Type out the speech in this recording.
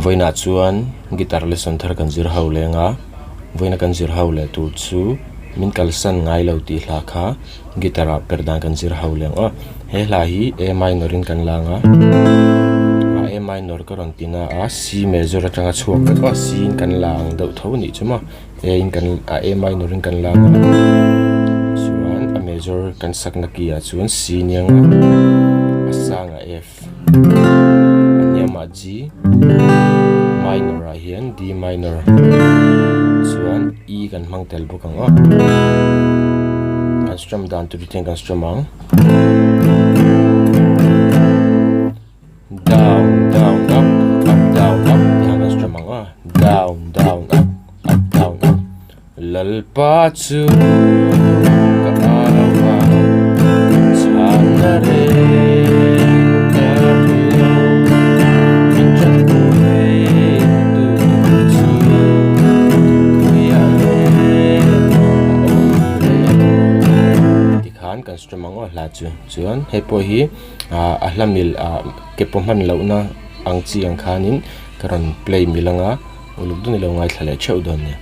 Vawiinah chuan guitar lesson thar kan zir ho leng a, vawiina kan zir ho leh tur chu min kalsan ngai lo tih hla kha guitar ah per dan kan zir ho leng aw. He hla hi A minor in kan lang a, a A minor ka rawn ti na a C major atanga chhuak vek aw, C in kan la ang deuh tho anih chu maw. A in kan a A minor in kan lang a chuan a major kan sakna key ah chuan C nia nga a sangah F a hniamah G minor ah hian D minor chuan E kan hmang tel bawk ang aw kan strum dan tur hi kan strum ang. Down down up up down up tih ang kan strum ang a down down up up down up Lalpa chu ka au a chhanna reng ka hmu lo min tanpui tu tur chu khawiah nge a awm le tikhan kan strum ang aw hla chu chuan hei pawh hi. ah a hla mil ah ke pawh hman lohna ang chi ang khanin ka rawn play mil anga uluk dun ilo ngaithla leh theuh dawn nia.